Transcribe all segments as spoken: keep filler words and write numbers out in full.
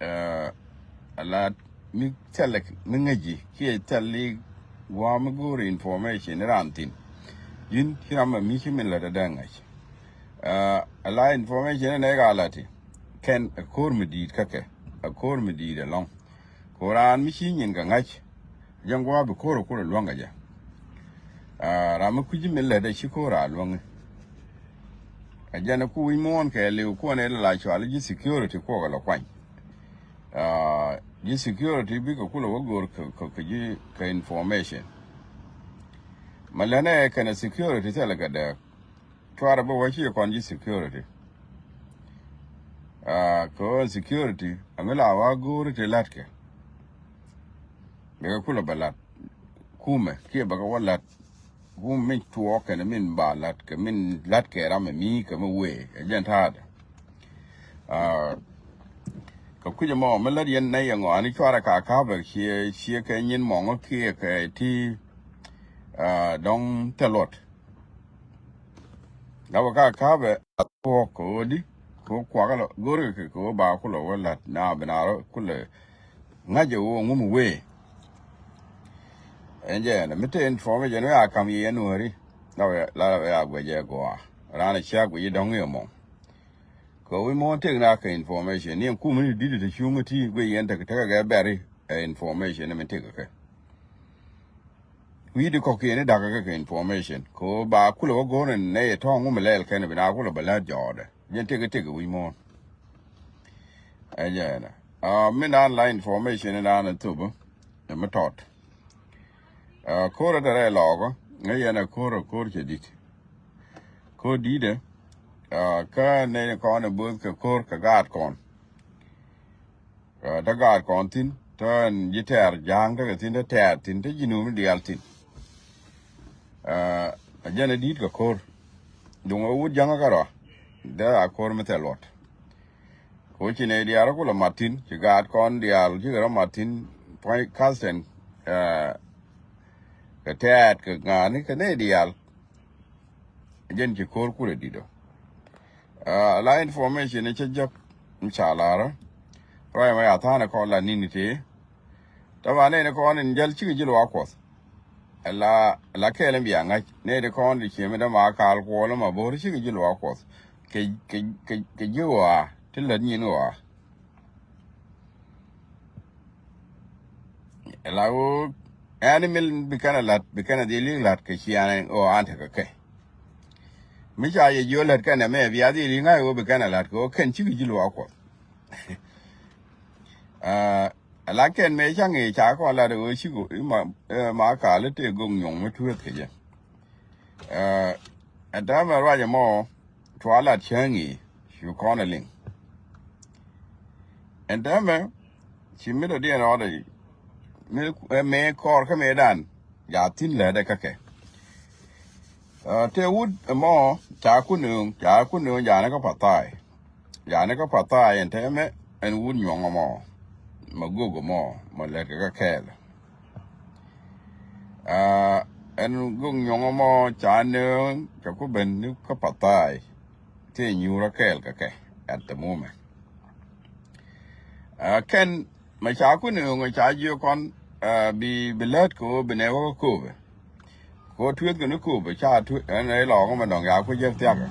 Ɛ, a la mi thɛl mi ŋäc ji̱ kiɛ thɛl i̱ gua̱a̱ mi go̱o̱r information i̱ raan thi̱n. Ji̱n ci ram mi ci min lät adɛ ŋäc. Ɛ, a la information inɛ ka la ti kɛn a ko̱r mi di̱i̱t kä kɛ, a ko̱r mi di̱i̱t ɛlɔ̱ŋ. Ko raan mi ci nyin kɛ ŋa̱c, jɛn gua̱a̱ bi ko̱r a kulɛ luäŋ kɛ jɛ. Ɛ, ram mi kui̱ci min lät a ci ko̱r a luäŋi. Ɛ jɛn a ku wi̱c muɔ̱ɔ̱n kɛ liw kuɔn ɛ la cual ji̱ security kuɔk a la kuany. Ɛ, ji̱ security bikɛ kulɛ wä go̱o̱r kɛ, kɛ, kɛ ji̱ kɛ information. Ma lɛnɛ kɛnɛ security thilɛ kɛ dɛɛk. Cuarɛ bä wä ci kɔn ji̱ security. Ɛ, kɛ ɣöö security a mi la wa go̱o̱ri ti la̱tkɛ. Bɛ kɛ kulɛ bɛ la̱t kumɛ kiɛ bɛ kɛ wä la̱t. Kum min tuɔɔk kɛnɛ min ba la̱t kɛ min la̱t kɛ ram mi kɛ mi wee ɛ jɛn ta̱a̱dɛ. Ɛ, kɛ kui̱c ɛmɔ mi lät yɛn nɛy ɛŋɔaani cuarɛ ka ka̱pɛ ciɛ, ciɛ kɛ nyin mɔŋä kiɛ kɛ ti, ɛ, dɔ̱ŋ thil luɔt. Gabä ka ka̱pɛ a thuɔ̱k kɛ ɣöö di kɛ ɣöö kuakä lɔ go̱rkɛ kɛ kɛ ɣöö ba kulɛ wä la̱t na bi na rɔ kulɛ ŋa̱cɛ ɣöö ŋum wee. Ɛn jɛ ɛn mi te information wee a ka̱m yɛ nuääri. La wee la wee a guɛcɛ gɔaa raan a cia guic i̱ dɔ̱ŋ i̱ ɛmɔ. Kɛ wi̱c muɔ̱ɔ̱n tëk na kɛ information ni ɛn kumä ni di̱t te cuŋä ti guic yɛn tek tekɛ gɛ bɛri ɛ information ni min tëk kɛ. Wi̱i̱ di kɔ̱kiɛn i̱ da̱kä kɛ kɛ information kɛ ɣöö ba kulɛ wä go̱o̱r in nɛy ɛ tɔ̱ɔ̱ŋ wä mi lɛɛl kɛn bi na kulɛ bɛ lät jɔɔdɛ. Jɛn tëk i̱ tëk i̱ wi̱c muɔ̱ɔ̱n. Ɛ jɛ ɛnɛ. Ɛ, min daan la information in daan in thop ɛ mi tɔt. Ɛ, ko̱r ɛ te rɛy lɔɔkä ŋäc yɛn ɛ ko̱r ɛ ko̱r cɛ di̱t. Ko̱r di̱t ɛ, ɛ, kä nɛy kɔn ɛ bo̱o̱th kɛ ko̱r kɛ gaat kɔn. Ɛ, te gaat kɔn thi̱n te ɛn ji̱ tɛɛr ja̱a̱ŋ tekɛ thi̱n te tɛɛr thi̱n te ji̱ nuum diaal thi̱n. Ɛ, a jɛn a di̱i̱t kɛ ko̱r. Duŋ a wut ja̱ŋä kärɔa dee a ko̱r mi thil luɔt. Ko ci nɛy diaal rɔ kulɛ mat thi̱n ci gaat kɔn diaal cikɛ rɔ mat thi̱n puɔ̱ny ka̱thɛn. Ɛ, kɛ tɛɛt kɛ ŋa̱a̱ni kɛ nɛy diaal. Jɛn ci ko̱r kulɛ di̱t ɔ. Ɛ, la information ni cä jɔk in ca la̱rä. Ruac ma ya tha̱a̱n ɛ kɔn la ni̱n ite. Tama nɛy ni kɔn in jäl cikɛ ji̱ luaak kuɔth. Ɛ la, ɛ la kɛɛl in bia ŋa̱c nɛy ni kɔn di ciemi däma kaal kuɔl ma bo̱o̱r cikɛ ji̱ luaak kuɔth. Kɛ, kɛ, kɛ, kɛ ji̱ ɣɔaa ti lät nyin ɣɔaa. Ɛ la ɣöö ɛn imil bi kɛn ɛ la̱t bi kɛn ɛ dhil i̱ la̱t kɛ ciaŋ ɣöö an tekɛ kɛ. Mi ca yɛ jiö lät kɛn ɛmɛ bia dhil i̱ ŋa̱c ɣöö bi kɛn ɛ la̱t kɛ ɣöö kɛn cikɛ ji̱ luaak kuɔth. Ɛ, ɛ la kɛn mëë ca ŋi̱i̱c ca kɔn la̱t ɣöö cikɛ i̱ ma, ɛ, ma kaal i̱ tëë go̱ŋ nyuɔ̱ŋ mi tueeth kɛ jɛ. Ɛ, ɛn täämɛ ruac ɛmɔ cua lat cäŋ i̱ cu kɔn ɛ liŋ. Ɛn täämɛ ci mi dɔ̱diɛn rɔɔdɛ mi, ɛ, mëë kɔɔr kä mëëdan ja thi̱n lätdɛ kä kɛ. Ɛ, tëë wut ɛmɔ ca ku nööŋ ca ku nööŋ ja̱a̱nɛ kä Pathai. Ja̱a̱nɛ kä Pathai ɛn täämɛ ɛn wut nyuɔ̱ŋ ɛmɔ ma gök ɛmɔ ma lätkɛ kä kɛɛl. Aa, ɛn gök nyuɔ̱ŋ ɛmɔ ca nööŋ ca ku ben ni kä Pathai. Tëë nyuurä kɛɛl kɛ kɛ at the moment. Aa, kɛn mɛ ca ku nööŋ ca jiök kɔn, aa, bi, bi lät kɛ ɣöö bi nɛ wä kä Kööbɛ. Kɛ ɣöö tueeth kɛ ni Kööbɛ ca tueeth ɛn rɛy lɔɔk ɛmɛ dɔ̱ŋ ya ku jek thiakä.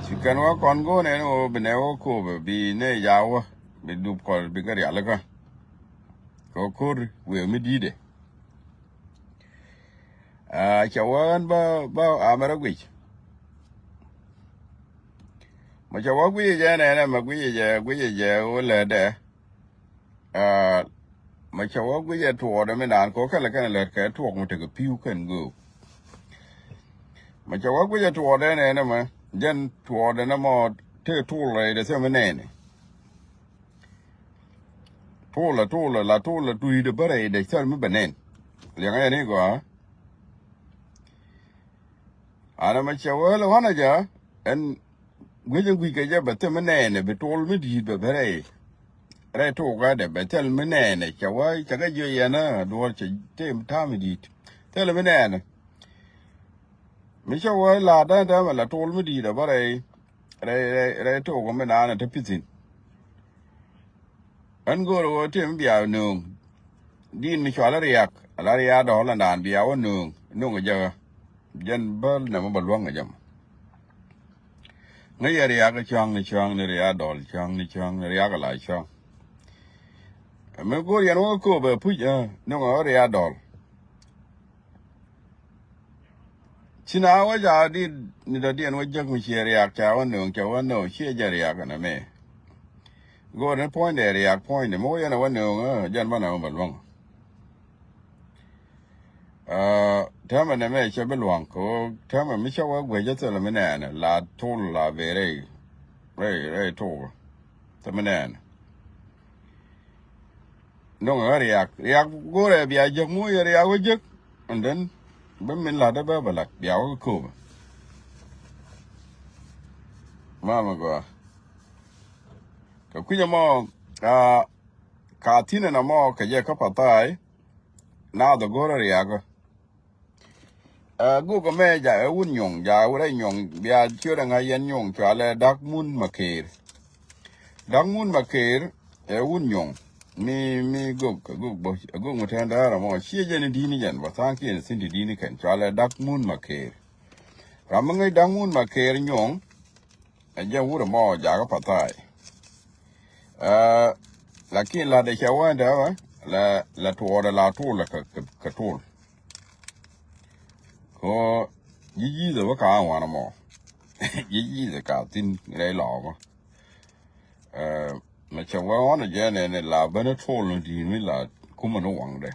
Ci kɛn wä kɔn go̱o̱n ɛn ɣöö bi nɛ wä kä Kööbɛ bi nɛ ya wä bi dup kɔl bi kɛ rialikä. Kɛ ɣöö ko̱r wëë mi di̱i̱dɛ. Aa, cɛ wä ɣän bä, bä amɛ rɔ guic. Mɛ cɛ wä guic jɛ nɛnɛ mɛ guic jɛ, guic jɛ wä lɛ dɛ. Aa, mɛ cɛ wä guic jɛ tuɔɔdɛ mi naan kɛ wä kɛlɛ kɛn lät kɛ tuɔɔk mɛ tekɛ pi̱w kɛn göök. Mɛ cɛ wä guic jɛ tuɔɔdɛ nɛnɛ mɛ jɛn tuɔɔdɛ nɛ mɔ tëë tuɔl rɛy dɛ thɛ mi nɛnɛ. Tulɛ, tulɛ, la tulɛ, dui̱dɛ bä rɛy dɛ thɛl mi bɛ nɛn. Liɛŋɛ yɛ ni gɔaa. Anɛ mɛ cɛ wä lɛ wanɛ jɛ ɛn gui̱c in gui̱c kɛ jɛ bɛ thɛl mi nɛnɛ bi tul mi di̱i̱t bɛ bä rɛy. Rɛy tukä dɛ bɛ thɛl mi nɛnɛ cɛ wä cɛ kɛ jiö yɛn ɛ duɔl cɛ tëë ta̱a̱ mi di̱i̱t. Thɛl mi nɛnɛ. Mi cɛ wä la dändä mɛ la tul mi di̱i̱t ɛ bä rɛy. Rɛy, rɛy, rɛy tok mi naan ɛ te pithin. Ɣän go̱o̱r ɣöö tëë mi bia nööŋ. Di̱i̱n mi cɔal i̱ Riak, ala Riak Dɔl ɛndan bia wä nööŋ, nööŋ ɛ jɛ ɣä. Jɛn bä nɛmɛ bä luäŋ ɛ jɛ mɔ. Ŋäc yɛ Riak cɔ̱ŋ ni cɔ̱ŋ ni Riak Dɔl cɔ̱ŋ ni cɔ̱ŋ ni Riak ala cɔ̱ŋ. Mi go̱o̱r yɛn wä kööbɛ puc, ɛ, nööŋ ɛ Riak Dɔl. Ci na wä ca dit ni dɔ̱diɛn wä jek mi ciɛ Riak ca wä nööŋ ca wä nööŋ ciɛ jɛ Riak ɛn ɛmɛ. Go̱o̱r ni puɔ̱nydɛ Riak puɔ̱nydɛ mi wä yɛn ɛ wä nööŋ, ɛ, jɛn bä nɛmɛ bä luäŋ. Ɛ, täämɛ nɛmɛ cɛ bi luäŋ kɛ ɣöö täämɛ mi cä wä guec jɛ thilɛ mi nɛɛnɛ la tul la ben rɛy, rɛy, rɛy tul. Thilɛ mi nɛɛnɛ. Nöŋ ɛ Riak, Riak go̱o̱rɛ bia jek mu yɛ Riak wä jek. And then bä min la̱t dee bä bä la̱t bia wä kööbä. Mamɛ gɔaa. Kɛ kui̱c ɛmɔ, ah, ka thi̱n ɛn ɛmɔ kɛ jɛ kä Pathai. Naath ɛ go̱o̱rɛ Riak ɛ. Ɛ, guk ɛmɛ ja ɛ wut nyuɔ̱ŋ, ja wut ɛ nyuɔ̱ŋ, bia ciöt ɛŋa yɛn nyuɔ̱ŋ cualɛ Dak Mun Maker. Dak Mun Maker ɛ wut nyuɔ̱ŋ. Mi, mi guk, guk bä, guk mi tɛn däär ɛmɔ ciɛ jɛn i̱ di̱i̱t ni jɛn bä tha̱a̱ŋ kiɛn thi̱n ti di̱i̱t ni kɛn cualɛ Dak Mun Maker. Ram mi ŋäc Dak Mun Maker nyuɔ̱ŋ, ɛ jɛn wut ɛmɔ jakä Pathai. Ɛ, lakin la̱t ɛ cɛ wä ɛn däär bä, la, la tuɔɔdɛ la tuul kɛ, kɛ, kɛ tuul. Kɛ ɣöö ji̱ ji̱th ɛ wä ka ŋuan ɛmɔ. Ji̱ ji̱th ɛ ka thi̱n rɛy lɔɔkä. Ɛ, mɛ cɛ wä ɣɔn ɛ jɛ nɛn ɛ la ben ɛ tol ni di̱i̱t mi la kumɛ ni waŋdɛ.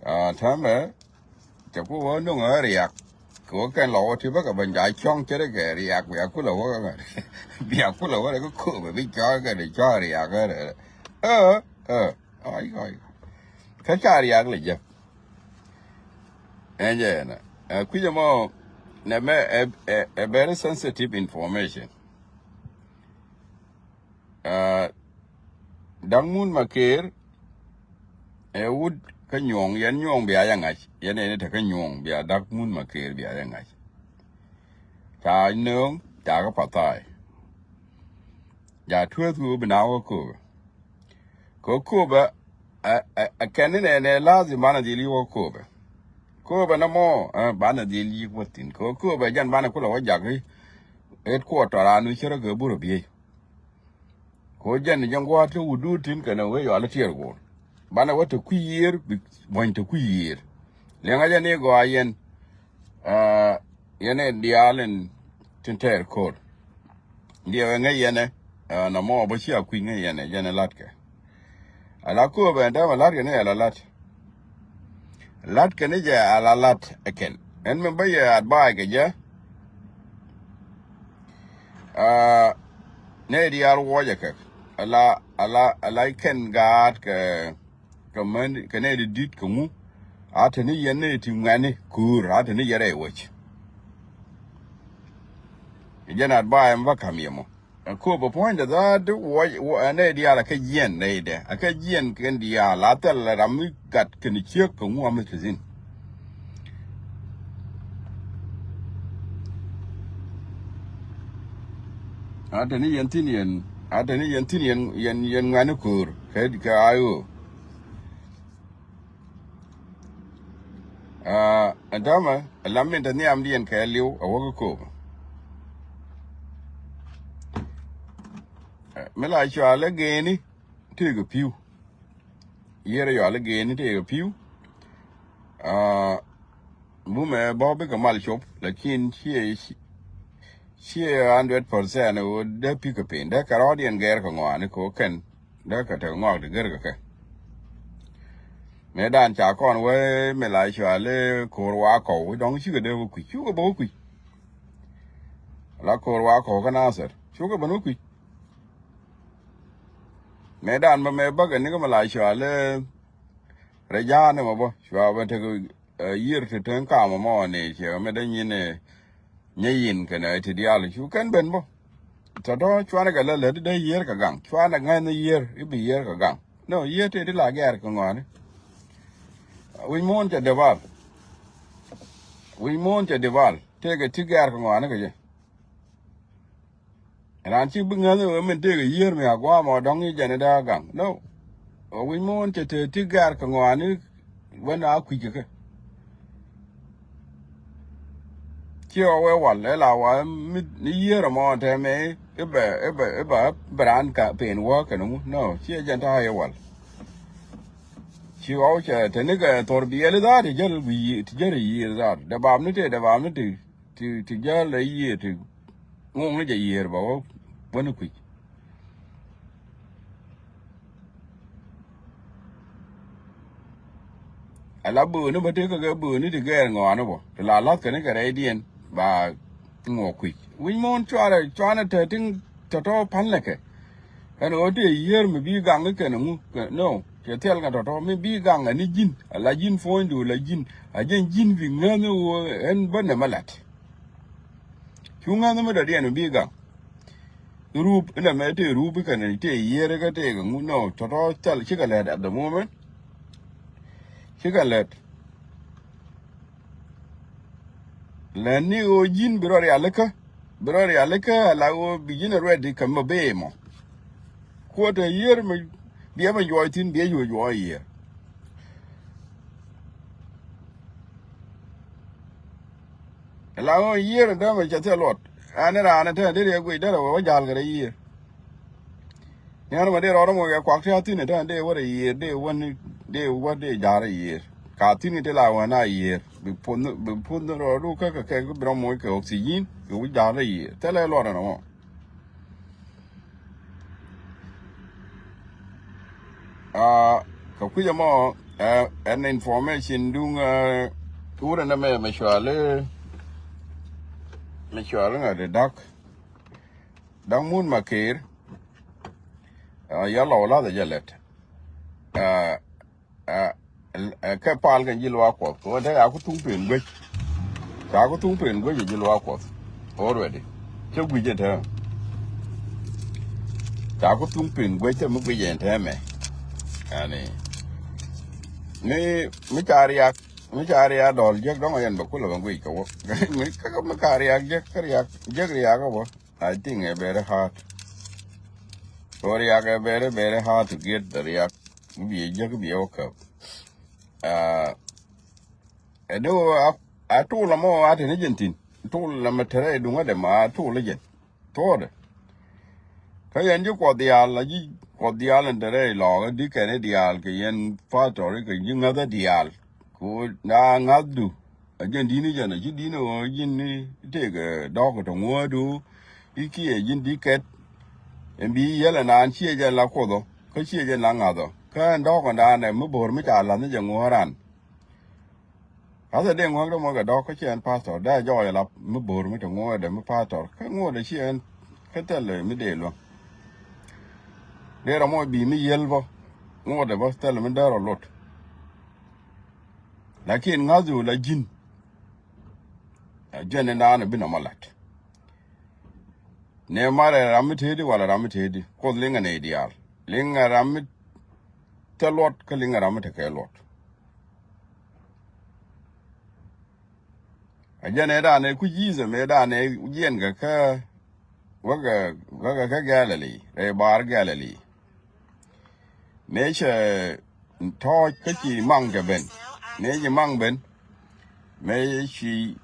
Aa, täämɛ cɛ ku wä nuŋ ɛ Riak. Kɛ wä kɛn lɔ wä ti bä kɛ ben ja cɔŋ cɛ rɛ kɛ Riak bia kulɛ wä kɛ bia kulɛ wä rɛ kɛ kööbɛ bi cɔŋ kɛ dee cɔŋ Riak kɛ rɛ. Ɛ, ɛ, ɔy, ɔy. Kä ca Riak lɛ jɛ. Ɛn jɛ ɛnɛ. Ɛ, kui̱c ɛmɔ nɛmɛ ɛ, ɛ, ɛ very sensitive information. Ɛ, Dak Mun Maker ɛ wut kä nyuɔ̱ŋ, yɛn nyuɔ̱ŋ bia yɛ ŋa̱c, yɛn ɛn ɛ te kä nyuɔ̱ŋ bia Dak Mun Maker bia yɛ ŋa̱c. Ca nööŋ, ca kä Pathai. Ja tueeth ɣöö bi na wä kööbä. Kɛ kööbä, ɛ, ɛ, ɛ kɛn ni nɛ, nɛ lazim banɛ dhil yi wä kööbä. Kööbä nɛ mɔ, ɛ, banɛ dhil yi wä thi̱n. Kɛ kööbä jɛn banɛ kulɛ wä jak i̱, headquarter anu cärä kɛ burɛ biey. Kɛ ɣöö jɛn ni jɛn gua̱a̱th ti wut duut thi̱n kɛnɛ wee yɔal i̱ tiɛɛr go̱o̱r. Banɛ wä te kui̱ yiëër, bi buɔ̱ny te kui̱ yiëër. Liɛŋä jɛ ni gɔaa yɛn, aa, yɛn ɛ diaal in tin tɛɛr ko̱r. Diɛwɛ ŋäc yɛnɛ, aa, nɔmɔ bä cia kui̱ ŋäc yɛnɛ, jɛn ɛ la̱tkɛ. Ala kööbɛ ɛn täämɛ la̱tkɛ ni ala la̱t. La̱tkɛ ni jɛ ala la̱t ɛ kɛn. Ɛn mi bä yɛ advice kɛ jɛ. Aa, nɛy diaal wuɔcɛ kɛ. Ala, ala, ala kɛn gaat kɛ, kɛ män, kɛ nɛy di di̱t kɛ ŋu. A te ni yɛn nɛy ti ŋuɛ̈ni köör, a te ni yɛn rɛy wec. Jɛn advice mi bä ka̱m yɛ mɔ. Ɛ kööbä puɔ̱nydɛ dhaat wä, wä, ɛ nɛy diaal ɛ kɛ jiɛn nɛydɛ. Ɛ kɛ jiɛn kɛn diaal. A thɛl ram mi gat kɛn ciek kɛ ŋu a mi te thi̱n. A te ni yɛn thi̱n yɛn, a te ni yɛn thi̱n yɛn, yɛn, yɛn ŋuɛ̈ni köör. Kɛ, kɛ a ɣöö. Aa, ɛn täämɛ, ɛ lam min te nhiamdiɛn kɛ li̱w, ɛ wä kä kööbä. Ɛ, mi la cɔalɛ geni, tëëkɛ pi̱w. Yiër cɔalɛ geni, tëëkɛ pi̱w. Aa, bumɛ bä bikɛ mal cop, lakin ciɛ, ciɛ hundred percent ɣöö dee pi̱kɛ piny, dee kɛ rɔɔdiɛn gɛr kɛ ŋɔaani kɛ ɣöö kɛn. Dee kɛ tek ŋɔak ti gɛr kɛ kɛ. Mëë dan ca kɔn wee mi la cɔal i̱ ko̱r wa kɔw, dɔ̱ŋ cikɛ dee wä kui̱, cukɛ bä wä kui̱. La ko̱r wa kɔw kä Nasir, cukɛ ben wä kui̱. Mëë dan bä mëë bäkɛ nikɛ mi la cɔal i̱ rɛ ja̱a̱n ɛmɔ bä, cua bä tek, ɛ, yiër ti teŋ kam ɛmɔ ni ciɛ mi dee nyin, ɛ, nyɛ yin kɛnɛ ti diaal cu kɛn ben bä. Tɔ̱tɔ̱ cuanɛ kɛ lä lät dee yiër kɛ gaŋ. Cuanɛ ŋäth ni yiër i̱ bi yiër kɛ gaŋ. No, yiër tëë ti la gɛɛr kɛ ŋɔaani. Wi̱c muun cɛ dee bal. Wi̱c muun cɛ dee bal. Tëëkɛ ti gɛɛr kɛ ŋɔaani kɛ jɛ. Raan ci bi ŋäth ɛ ɣöö min tëëkɛ yiër mi a gua̱a̱m ɔ dɔ̱ŋ i̱ jɛn i̱ dee a gaŋ. No. Ɛ wi̱c mi wun cɛ te ti gɛ̈r kɛ ŋɔaani wän a kui̱c kɛ kɛ. Ci ɣɔw ɛ wal ɛ la wa mi ni yiër ɛmɔ tɛmɛ i̱ bɛ i̱ bɛ i̱ bɛ bɛ raan ka pen wä kɛn ŋu. No, ci ɛ jɛn ta̱a̱ ɛ wal. Ci ɣɔw cɛ te ni kɛ thor biɛl i̱ dhaat ti jäl wi̱i̱ ti jäl i̱ yiër dhaat. Dɛ bap ni te dɛ bap ni te ti ti jäl i̱ yiër ti ŋuŋ ni jɛ yiër bɛ wä wä ni kui̱c. Ala bööni bä tëë kä kɛ bööni ti gɛɛr ŋɔaani bä ti la la̱th kɛn kɛ rɛydiɛn ba ŋuɔ kui̱c wi̱c muɔ̱ɔ̱n cuarɛ cuanɛ te tin tɔ̱tɔ̱ pa̱n lɛ kɛ. Ɛn ɣöö tëë yiër mi bi gaŋ kɛn ŋu kɛ no cɛ thil kɛ tɔ̱tɔ̱ mi bi gaŋ ɛn ni ji̱n ala ji̱n puɔ̱nydu ala ji̱n a jɛn ji̱n bi ŋäth ni ɣöö ɛn bä nɛmɛ la̱t. Cu ŋäth mi dɔ̱diɛn mi bi gaŋ. Rup inɛ mɛ tëë rup ikɛn tëë yiër ikä tëë kɛ ŋu no tɔ̱tɔ̱ thil cikɛ lɛt at the moment. Cikɛ lɛt. Lɛn ni ɣöö ji̱n bi rɔ rialikä bi rɔ rialikä ala ɣöö bi ji̱n a ruɛt di kɛ mi bee mɔ. Kuɔt ɛ yiër mi biɛ mi juɔc thi̱n biɛ yuɔ juɔc yiër. Ala ɣöö yiër in täämɛ cɛ thil luɔt. Ani raan in täämɛ deri ɛ guic derɛ wä wä ja̱l kɛ rɛ yiër. Niɛn mɛ dee rɔɔdä mɔ kɛ kuak ti a thi̱n in täämɛ dee wä rɛ yiër dee wä ni dee wä dee ja̱l rɛ yiër. Ka thi̱n in ti la wä na yiër bi puɔth bi puɔth rɔɔdu kä kɛ kɛ bi rɔ moc kɛ oxygen kɛ wä ja̱l rɛ yiër thilɛ luɔt in mɔ. Aa, kɛ kui̱c ɛmɔ ɛ ɛn information duŋ ɛ wurɛ nɛ mɛ mɛ cuali mɛ cuali ŋa di da̱k. Da̱k mun ma ker. Aa, yɛ lɔw lath ɛ jɛ lɛt. Aa, aa, ɛ kɛ pal kɛ ji̱ luaak kuɔth kɛ wä te yaku thuŋ pen guec. Ca ku thuŋ pen guec ji̱ luaak kuɔth already. Cä guic ɛn täämɛ. Ca ku thuŋ pen guec cä mi guic ɛn täämɛ. Yani mi mi ca riak mi ca riak dɔl jek dɔŋ yɛn bɛ kulɛ bɛ guic kɛ wä. Mi kä mi ca riak jek kä riak jek riak kɛ wä. I think ɛ very hard. Kɛ wä riak ɛ very very hard to get the riak. Bi jek bi wä käp. Aa, Ɛ dee wä a, a tuul ɛmɔ a te ni jɛn thi̱n. Tuul ɛmɛ te rɛy duŋä dɛ ma a tuul ɛ jɛn. Tuɔɔdɛ. Kä yɛn ji̱ kuɔth diaal a ji̱ kuɔth diaal ɛn te rɛy lɔɔk ɛ di̱ kɛn i̱ diaal kɛ yɛn pastor kɛ ji̱ ŋäthä diaal. Ku na ŋa̱thdu a jɛn di̱n i̱ jɛn a ji̱ di̱n ɛ ɣöö ji̱n i̱ tëëkɛ dɔ̱k kɛ te ŋuäädu i̱ kiɛ ji̱n di̱ kɛt. Ɛn bi yɛl ɛ naan ciɛ jɛn la kuoth ɔ kä ciɛ jɛn la ŋa̱th ɔ kä ɛn dɔ̱k ɛn daanɛ mi bo̱o̱r mi ca la̱th ni jɛ ŋuäär ran. Athɛ dee ŋuäk dee mɔ kɛ dɔ̱k kä ciɛ ɛn pastor dee a jɔɔc a lap mi bo̱o̱r mi te ŋuɔ̱ɔ̱dɛ mi pastor kä ŋuɔ̱ɔ̱dɛ ciɛ ɛn kä thɛl mi dee luäŋ. Dee rɔ mɔ bi mi yiël bä ŋuɔ̱ɔ̱dɛ bä thɛl mi dee rɔ lot. Lakin ŋa̱thu la ji̱n. Jɛn in daanɛ bi nɔmɔ lat. Nɛ marɛ ram mi tëëdi wala ram mi tëëdi kuoth liŋɛ nɛy diaal liŋɛ ram mi te luɔt kä liŋɛ ram mi te kɛ luɔt. A jɛn ëë danɛ ku Jesus mëë danɛ jiɛn kɛ kä wäkɛ wäkɛ kä Galili rɛy bar Galili. Mëë cɛ tɔɔc kä ci maŋ cɛ ben mëë ci maŋ ben. Mëë ci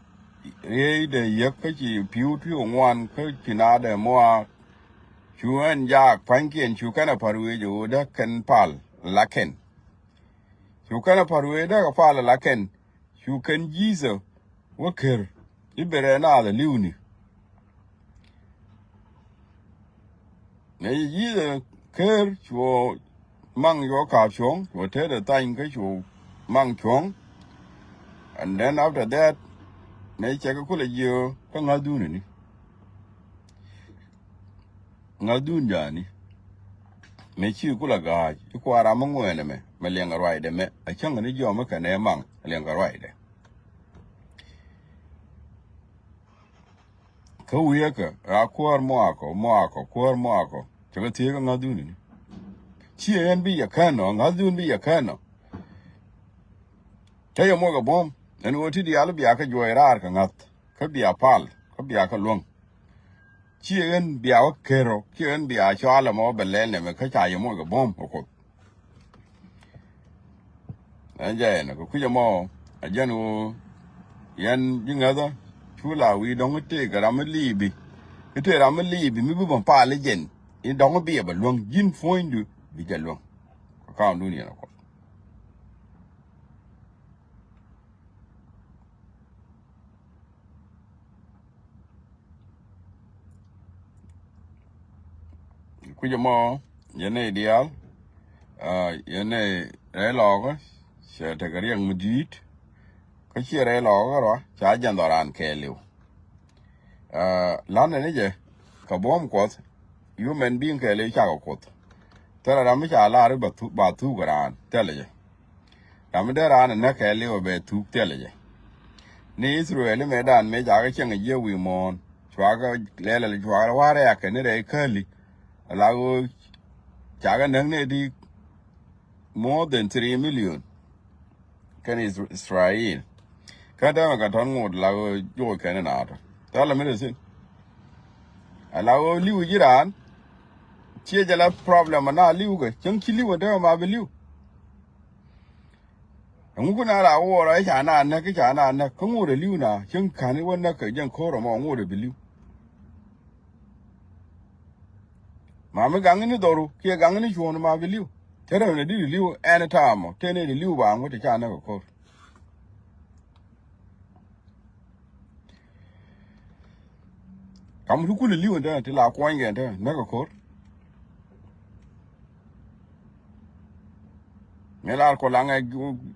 riey dee yek kä ci pi̱w ti ŋuan kä ci naat dee muaak. Cu ɛn jaak pa̱nykiɛn cu kɛn a pa̱r wee jɛ ɣöö dee kɛn pal la kɛn. Cu kɛn a pa̱r wee dee kɛ pal la kɛn. Cu kɛn Jesus wä ker i̱ berɛ naath a li̱wni. Mëë ci Jesus ker cuɔ maŋ cuɔ ka̱a̱p cuɔ̱ŋ cuɔ tet a thany kä cuɔ maŋ cuɔ̱ŋ. And then after that mëë cɛ kɛ kulɛ jiö kä ŋa̱thdun ini. Ŋa̱thdun jani mëë ci kulɛ ga̱a̱c i̱ kua̱r ram mi ŋuɛɛnɛ mɛ mɛ liɛŋ a ruacdɛ mɛ a cäŋ ni jiɔam mi kɛnɛ maŋ a liɛŋ a ruacdɛ. Kä wi̱i̱ kä a kuäär muaakɔ muaakɔ kuäär muaakɔ cɛ kɛ thiec kä ŋa̱thdun ini. Ci ɛ yɛn bi yɛ kän ɔ ŋa̱thdun bi yɛ kän ɔ. Cä yɛ muɔc kɛ buɔ̱m ɛn ɣöö ti diaal bia kä juɔc raar kɛ ŋa̱th kä bia pal kä bia kä luäŋ. Ci ɣän bia wä ker rɔ, ci ɣän bia cɔal ɛmɔ bɛ lɛl nɛmɛ kä ca yɛ moc kɛ buɔ̱m kɛ Kuoth. Ɛn jɛ ɛn kɛ kui̱c ɛmɔ, a jɛn ɣöö yɛn ji̱ ŋäthä cu la wi̱i̱ dɔ̱ŋ i̱ tëëkɛ ram mi liibi. I̱ tëë ram mi liibi mi bi bä pal i̱ jɛn i̱ dɔ̱ŋ i̱ biɛ bɛ luäŋ, ji̱n puɔ̱nydu bi jɛ luäŋ. Kɛ kaundun yɛn ɛ Kuoth. Kui̱c ɛmɔ yɛn nɛy diaal, ah, yɛn nɛy rɛy lɔɔkä, cɛ tekɛ riɛk mi di̱i̱t. Kä ciɛ rɛy lɔɔkä rɔa ca jɛn dhɔran kɛɛliw. Ah, la̱nɛ ni jɛ kɛ buɔ̱m Kuɔth, human being kɛɛliw cakɛ Kuoth. Thilɛ ram mi ca lar i̱ ba thu-, ba thuk raan, thilɛ jɛ. Ram mi dee raan ɛ näk kɛɛliw ɛ bɛ thuk, thilɛ jɛ. Ni Ithɛrɛl mëëdan mëë cakɛ cieŋ ɛ jiɛ wi̱i̱ muɔ̱ɔ̱n. Cuakɛ lɛl, cuakɛ wa̱r rɛɛk kɛ ni rɛy käli. Ala ɣöö cakɛ näk ni di more than three million. Kɛn Is-, Israel. Kä dämɛ kɛ tɔ̱n ŋot la ɣöö juɔc kɛn in a tɔ. Thilɛ mi te thi̱n. Ala ɣöö li̱w ji̱ raan. Ciɛ jɛ la problem na li̱w kɛ. Cäŋ ci li̱w ɛ dämɛ ma bi li̱w. Ɛŋu kun a la wuɔrɔ i̱ ca na näk, i̱ ca na näk. Kä ŋot ɛ li̱w na. Cäŋ ka̱n i̱ wä näk kɛ jɛn ko̱r ɛmɔ ŋot ɛ bi li̱w. Ma mi gaŋ ni dhɔru kiɛ gaŋ ni cuɔ̱n ma bi li̱w. Cä rɛw ni di̱t li̱w ɛn ta̱a̱mɔ, tëë ni li̱w ba ŋut ti ca näk ɛ ko̱r. Kam ti kul li̱w ɛn te ti la kuɔ̱ny kɛ te näk ɛ ko̱r. Mi lar kɔ la ŋɛ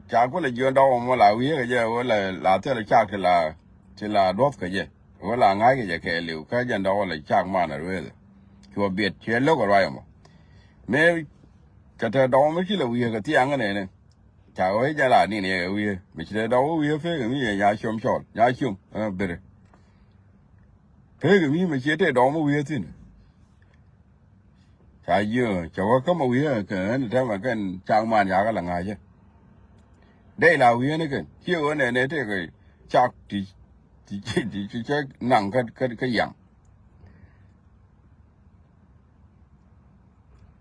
ca kul jiɔn dɔk mɔ la wi̱i̱ kɛ jɛ wä la, la thil cak ti la, ti la duɔth kɛ jɛ. Wä la ŋa̱c kɛ jɛ kɛɛliw kä jɛn dɔk wä la cak man a rueeth. Cuɔ biɛt cuɛ lo̱k a ruac ɛmɔ. Mi kɛ te dɔk mi ci la wi̱i̱ kɛ thiaŋ kɛ nɛnɛ. Ca wee jɛ la nin yɛ wi̱i̱. Mi ci te dɔk wä wi̱i̱ pek mi yɛ nya com cɔl, nya com, ɛ, bere. Pek mi mi ci te dɔk mi wi̱i̱ thi̱n. Ca jiö, ca wä kä ma wi̱i̱ kɛ ɣän tɛmɛ kɛn cak man yakä la ŋa̱cä. Dee la wi̱i̱ ni kɛn, ciɛ ɣän ɛn ɛ tëëkɛ cak ti, ti, ti, ti cä naŋ kä, kä, kä yaŋ.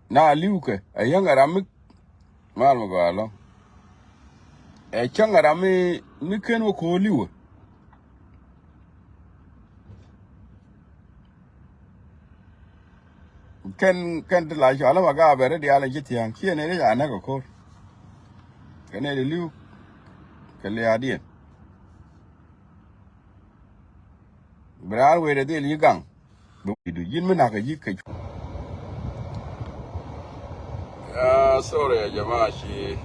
Na li̱w kɛ, ɛ yäŋ ɛ ram mi Mal mi gɔaa lɔ. Ɛ cäŋ ram mi, mi ken wä ko̱o̱l i̱ wä. Kɛn, kɛn ti la cɔal ma gaa bɛ ri diaal in ci thia̱a̱ŋ. Ciɛ nɛy ri ca näk kɛ ko̱r. Kɛ nɛy ri li̱w. Kɛ lia̱a̱diɛn. Bi raan wee dee dhil yi gaŋ. Bi wi̱i̱du ji̱n mi na̱k a ji̱ kec. Ah, sorry ya jamaa, ci